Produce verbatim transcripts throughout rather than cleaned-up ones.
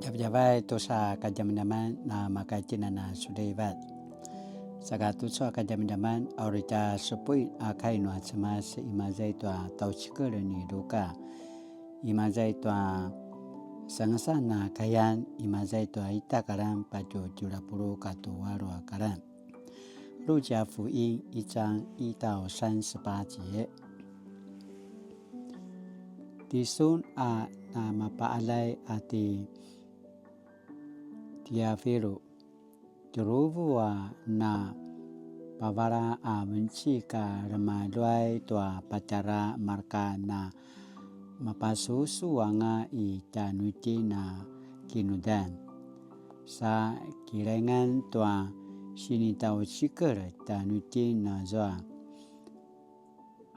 Djavadjavay tusa kadjamadjaman na makaitjinan a sulivat. Saka tucu a kadjamadjaman a uri tja supuin a kai nua Cemas, imaza i tua tjaucikel ni Luka, imaza i tua sangasan a kayan, imaza i tua ita karan patje tjelu a puluq katua alu a karan. 路加福音一章一到三十八节。 Tisun a namapaalay a ti Tiafilu, tjuruvu a na pavala a venecik a remaluay tua patjara marka na mapasusu anga i tjanuitjen a kinudan. Sa kilaingan tua sinitjaucikel tjanuitjen azua,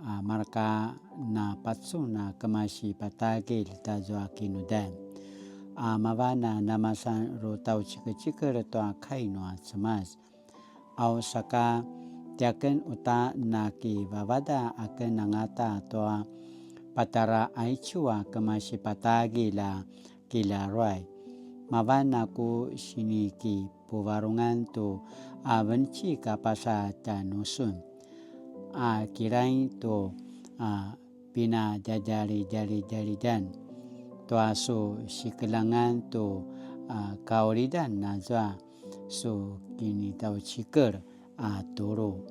a marka na pacun a kemasi patagilj tazua kinudan. A mavan a namasan rutjaucikecikel tua kai nua Cemas. Au saka tiaken uta na kivavada aken angata tua patjara aicu a kemasi patagilj a kilaruay. Mavan a ku sinikipuvarungan tu a venecik a pasa tjanusun. A kilaing tu a pinadjadjalidjalidjalidan tua su sikeljangan tu a kaulidan azua su kinitjaucikel a tulu.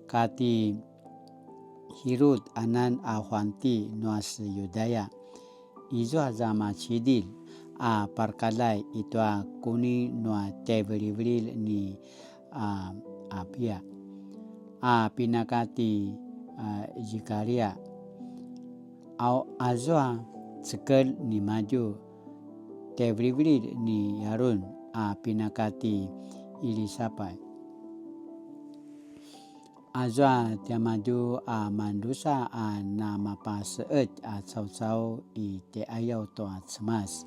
Kati Hirut anan a huanti nua se Yudaya, izua za macidilj a parkalay i tua kuni nua tjaivilivililj ni a Apiya, a pinaka ti a Zikaria. Au azua cekel nimadju tjaivilivililj ni Yarun a pinaka ti Ilisapay. Azua tiamadju a mandrusa a namapaseqetj a caucau i tjaiqayaw tua Cemas.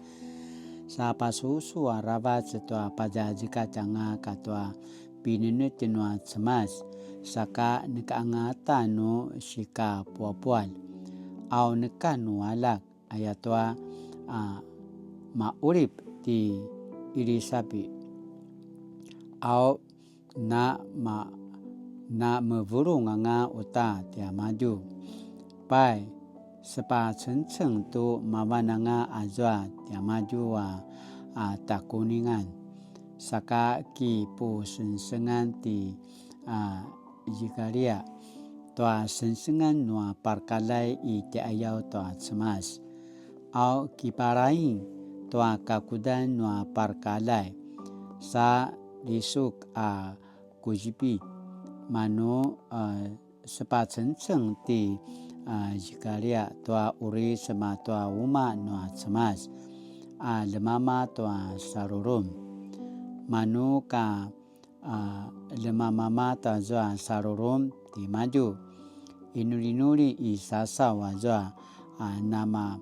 Sa pasusu aravac tua pazazekatj anga katua pinenetj nua Cemas, saka neka angata nu sikapuapualj. Au neka nu aljak, ayatua a maqulip ti Ilisapi. Au na ma, na mevulung anga uta tiamadju. Pai, sepacengceng tu mavan anga azua tiamadju a, a takuningan. Saka kipusengsengan ti a Zikaria tua sengsengan nua parkalay i tjaiqayaw tua Cemas. Au kiparaing tua kakudan nua parkalay sa lisuk a kuzipi, manu a sepacengceng ti a Zikaria tua uri sema tua umaq nua Cemas a ljemama tua sarurum. Manu ka a ljemamama tazua sarurum timadju, inulinuli i sasaw azua a nama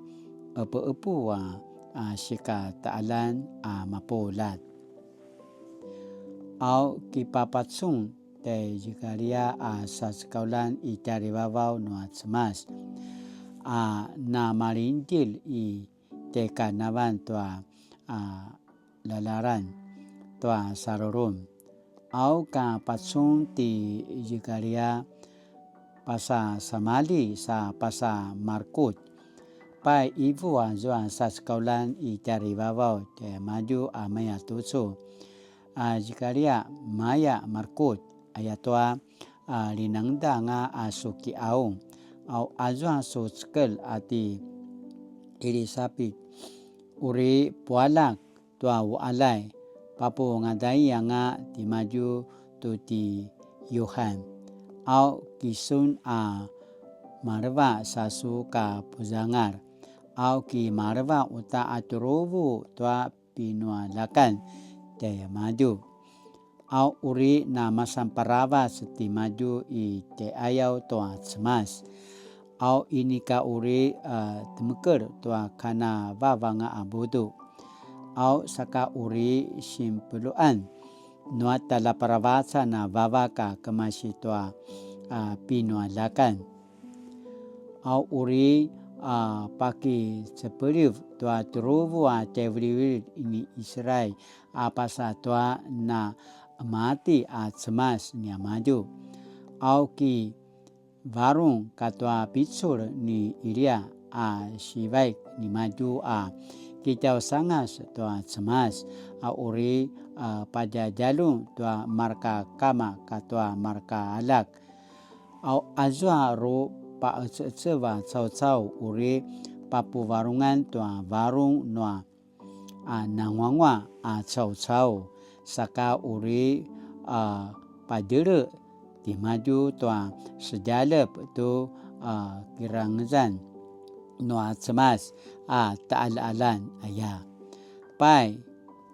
epuepu a, a sikataqaljan a mapuljat. Au kipapacun tjai Zikaria a sacekaulan i tjarivavaw nua Cemas, a namalingdjelj i tjaikanavalj tua a lalaran tua sarurum. Au ka pacun ti Zikaria pasasamalji sa pasamarekutj. Pai ivu azua sacekaulan i tjarivavaw tjaimadju a maya tucu. A Zikaria, maya marekutj, ayatua a linangeda anga a su kiqaung. Au azua su cekel a ti Ilisapit, uri pualjak tua uqaljay, papungadai anga timadju tu ti Yuhan. Au kisun a maleva sa su kapuzangal. Au ki maleva uta a tjuruvu tua pinualjakan tjaimadju. Au uri namasan paravac timadju i tjaiqayaw tua Cemas. Au inika uri a temekel tua kanavavanga a budu. Au saka uri sinpeluan nua tjaljaparavacan a vavak a kemasi tua a pinualjakan. Au uri a pakicepeliv tua tjuruvu a tjaivilivililj ni Israil a pasa tua na mati a Cemas niamadju. Au ki varung katua picul ni Ilia a sivaik nimadju a kitjausangas tua Cemas a uri a padjadjaljun tua marka kama katua marka aljak. Au azua ru pa'ececev a caucau uri papuvarungan tua varung nua a nanguanguaq a caucau, saka uri a padjele timadju tua sedjalep tu a kirangezan nua Cemas a ta'alja'aljan aya. Pai,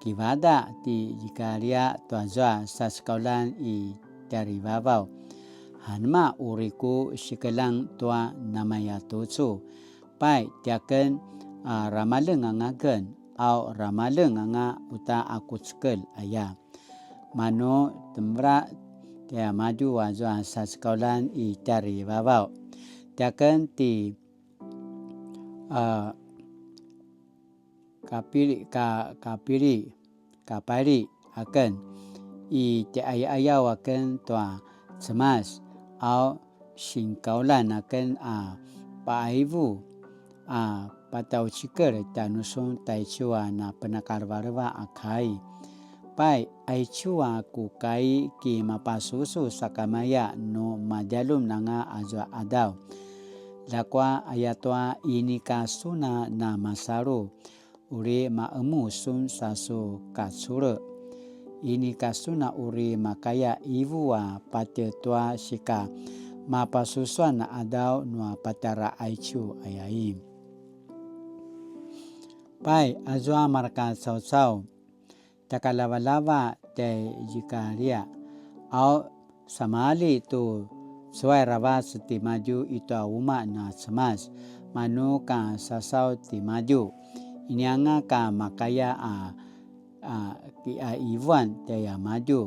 kivada ti Zikaria tuazua sasekaulan i tjarivavaw, anema uri ku sikeljang tua namaya tucu? Pai, tiaken a ramaljeng anga ken, au ramaljeng anga uta a ku cekelj aya. Manu temvela tiamadju azua sasekaulan i tjarivavaw, tiaken ti a kapili ka kapili kapali aken i tjai'ayaw aken tua Cemas, au sinkaulan aken a pa'aivu a pataucikel tjanusun taicu a na penakalevaleva a kai. Pai, aicu a ku kai ki mapasusu sakamaya nu madjaljun anga azua adaw. Ljakua ayatua inika sun a na masalu, uri ma'emu sun sa su kacule. Inika sun a uri makaya ivu a patje tua sika mapasusuan a adaw nua patjara aicu ayai. Pai, azua marka caucau, tjakalavalava tjai Zikaria, au samalji tu cuay aravac timadju i tua umaq na Cemas, manu ka sasaw timadju, inianga ka makaya a, a, kiaivuan tjaiamadju.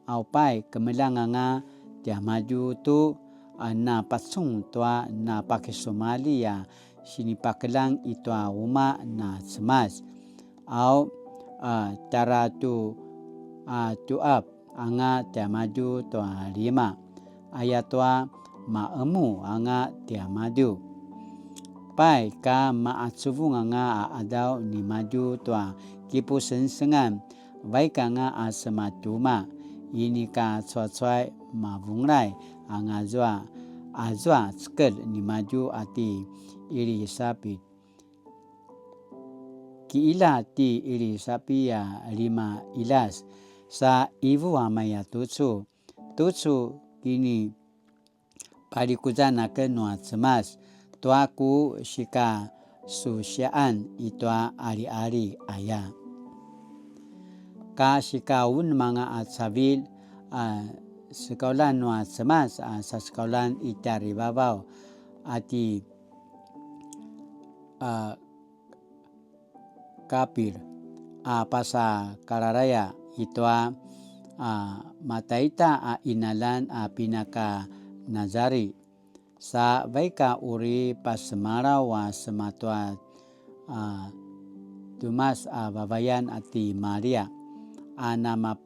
Au pai, kemeljang anga tiamadju tu a na pacun tua na pakisumalji a sinipakeljang i tua umaq na Cemas. Au a tjara tu a tuap anga tiamadju tua lima, ayatua ma'emu anga tiamadju. Pai, ka ma'acuvung anga a adaw nimadju tua kipusengsengan, vaik anga a sematjuma, inika cuacuay mavunglay anga zua, azua cekelj nimadju a ti Ilisapit. Ki'ila ti Ilisapit a lima ilas, sa ivu a maya tucu, tucu kini palikuzan aken nua Cemas tua ku sikasusiaan i tua aliali aya. Ka sikaun manga a cavilj a sekaulan nua Cemas a sasekaulan i tjarivavaw a ti a kapil a pasa kalalaya i tua a mataita a inalan a pinaka Nazari. Sa vaik a uri pasemalaw a sema tua a tumas a vavayan a ti Maria a nama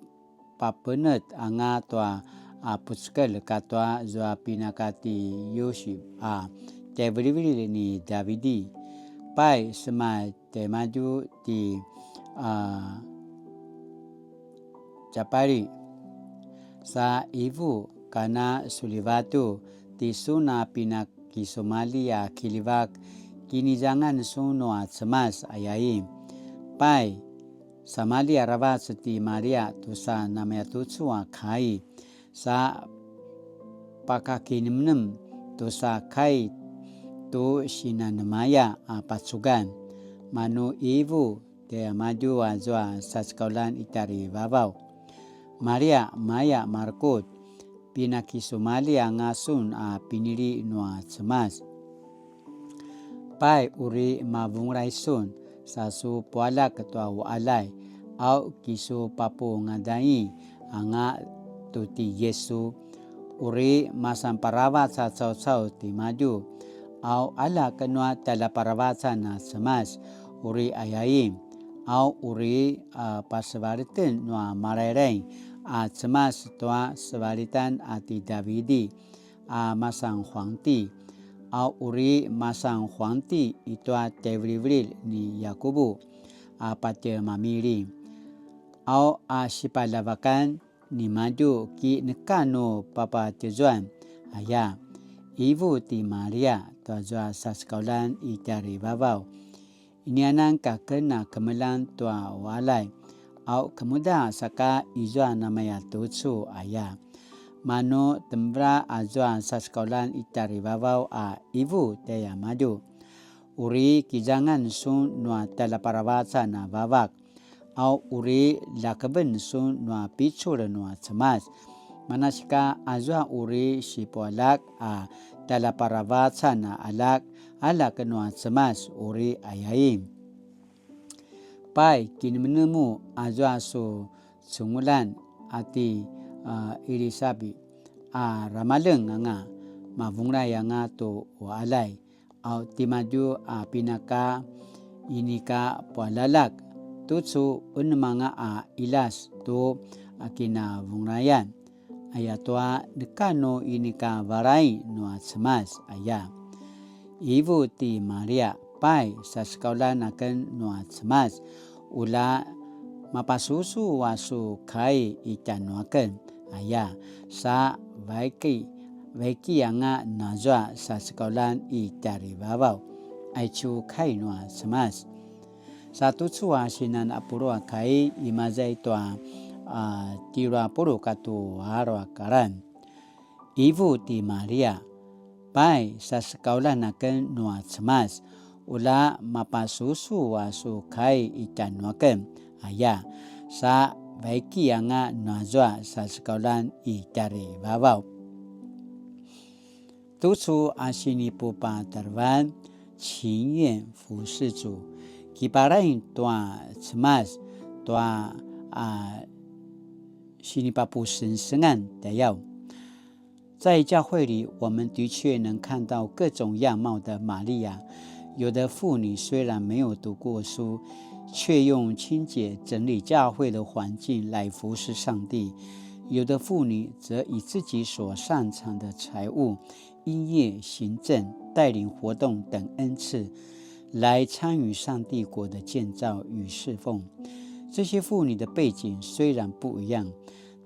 papenet anga tua a pucekelj katua zua pinaka ti Yusif a tjaivilivililj ni Davidi. Pai sema tjaimadju ti a Capali. Sa ivu kana sulivatu ti sun a pinakisumalji a kiljivak kinizangan sun nua Cemas ayai. Pai samalji aravac ti Maria tusa namayatucu a kai, sa pakakinemnem tusa kai tu sinanemaya a pacugan, manu ivu tiamadju azua sasekaulan i tjarivavaw. Maria, maya marekutj, pinakisumalji anga sun a pinili nua Cemas. Pai uri mavunglay sun, sa su pualjak tua uqaljay, au kisu papungadai anga tu ti Yesu. Uri masan paravac a caucau timadju, au aljak nua tjaljaparavacan a Cemas, uri ayain, au uri a pasevaleten nua Malailai a Cemas tua sevalitan a ti Davidi a masan huangti, au uri masan huangti i tua tjaivilivililj ni Yakubu a patje mamiling, au a sipaljavakan nimadju ki neka nu papatjezuan, aya. Ivu ti Maria tuazua sasekauljan i tjarivavaw. Inianan ka ken a kemeljang tua uqaljay, au kemuda saka izua namaya tucu, aya. Manu temvela azua sasekauljan i tjarivavaw a ivu tjaiamadju. Uri kizangan sun nua tjaljaparavacan a Vavak, au uri ljakeven sun nua picul nua Cemas. Manasika azua uri sipualjak a tjaljaparavacan a aljak, aljak nua Cemas uri ayain. Pai, kinemenemu azua su cungulan a ti, a, Ilisabi, a ramaljeng anga, mavunglay anga tu uqaljay, au timadju a pinaka inika pualjaljak, tucu enem anga a qiljas tu a kinavunglayan. Ayatua neka nu inika valay nua Cemas, aya. Ivu ti Maria, pai, sasekauljan aken nua Cemas, ula mapasusu a su kai i tjanuaken, aya, sa vaiki, vaiki anga nazua sasekauljan i tjarivavaw, aicu kai nua Cemas. Sa tucu a sinan a pulu a kai, imaza i tua, a, tjelu a puluq katua alu a kalan. Ivu ti Maria, pai, sasekauljan aken nua Cemas, ula mapasusu a su kai i tjanuaken, aya, sa vaiki anga nazua sasekauljan i tjarivavaw. Tucu a sinipupatarevan, 情愿服侍主, kiparaing tua Cemas, tua, a, sinipapusengsengan, tjayau. 在教会里，我们的确能看到各种样貌的玛利亚。有的妇女虽然没有读过书，却用清洁整理教会的环境来服侍上帝。有的妇女则以自己所擅长的财务、音乐、行政、带领活动等恩赐，来参与上帝国的建造与侍奉。这些妇女的背景虽然不一样，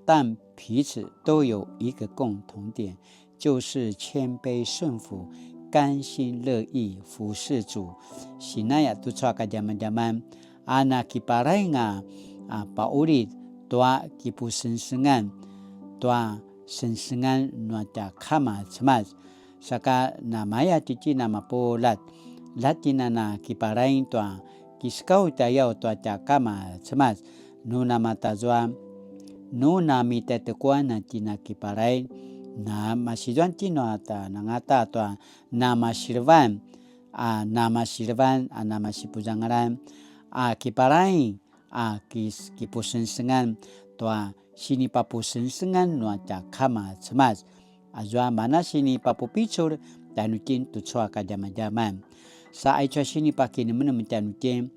但彼此都有一个共同点，就是谦卑顺服、甘心乐意服侍主。Sinaya tucu a kadjamadjaman, a na kiparaing a, a, paulit tua kipusengsengan, tua sengsengan nua tja Kama Cemas. Saka namaya tjitjen a mapuljat, ljatjen a na kiparaing tua kisekaulj tjayau tua tja Kama Cemas, nu namatazua, nu namitjatekuan a tjen a kiparaing, na masizuan tjen a ta nangata tua namasiljevan, a namasiljevan, a namasipuzangalan, a kiparaing, a kis-, kipusengsengan tua sinipapusengsengan nua tja Kama Cemas. Azua mana sinipapupicul tjanuitjen tucu a kadjamadjaman. Sa aicu a sinipakinemenem tjanuitjen,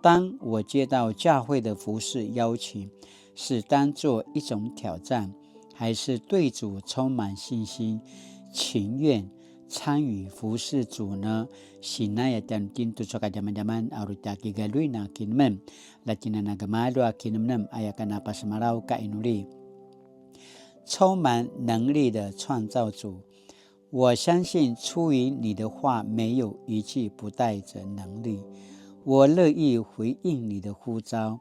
当我接到教会的服事邀请，是当作一种挑战，还是对主充满信心，情愿参与服侍主呢？Sinaya tjanuitjen tucu a kadjamadjaman, a uri tja kigaluin a kinemenem, ljatjen a na gemalju a kinemenem, aya ka na pasemalaw ka inuli. 充满能力的创造主，我相信出于你的话没有一句不带着能力。我乐意回应你的呼召，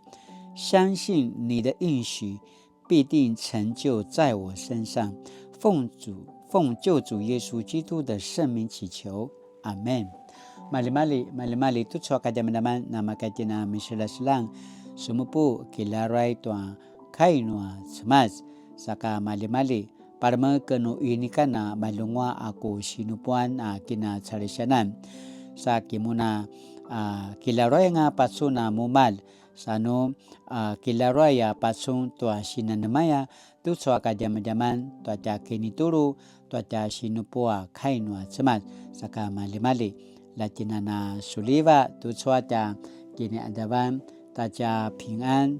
相信你的应许必定成就在我身上。奉主，奉救主耶稣基督的圣名祈求，阿们。Malimali, malimali tucu a kadjamadjaman, namakatjina miseljaseljang, sumupu kilaruay tua kai nua Cemas, saka malimali, palemeken nu inika na malunguaq a ku sinupuan a kinacalisianan. Sa kimuna, a, kilaruay anga pacun a mumalj, sa nu a kilaruay a pacun tua sinanemaya tucu a kadjamadjaman tua tja kinitulu tua tja sinupu a kai nua Cemas. Saka malimali, la tjinana suliva tucu a tja kiniadavan ta tja pingan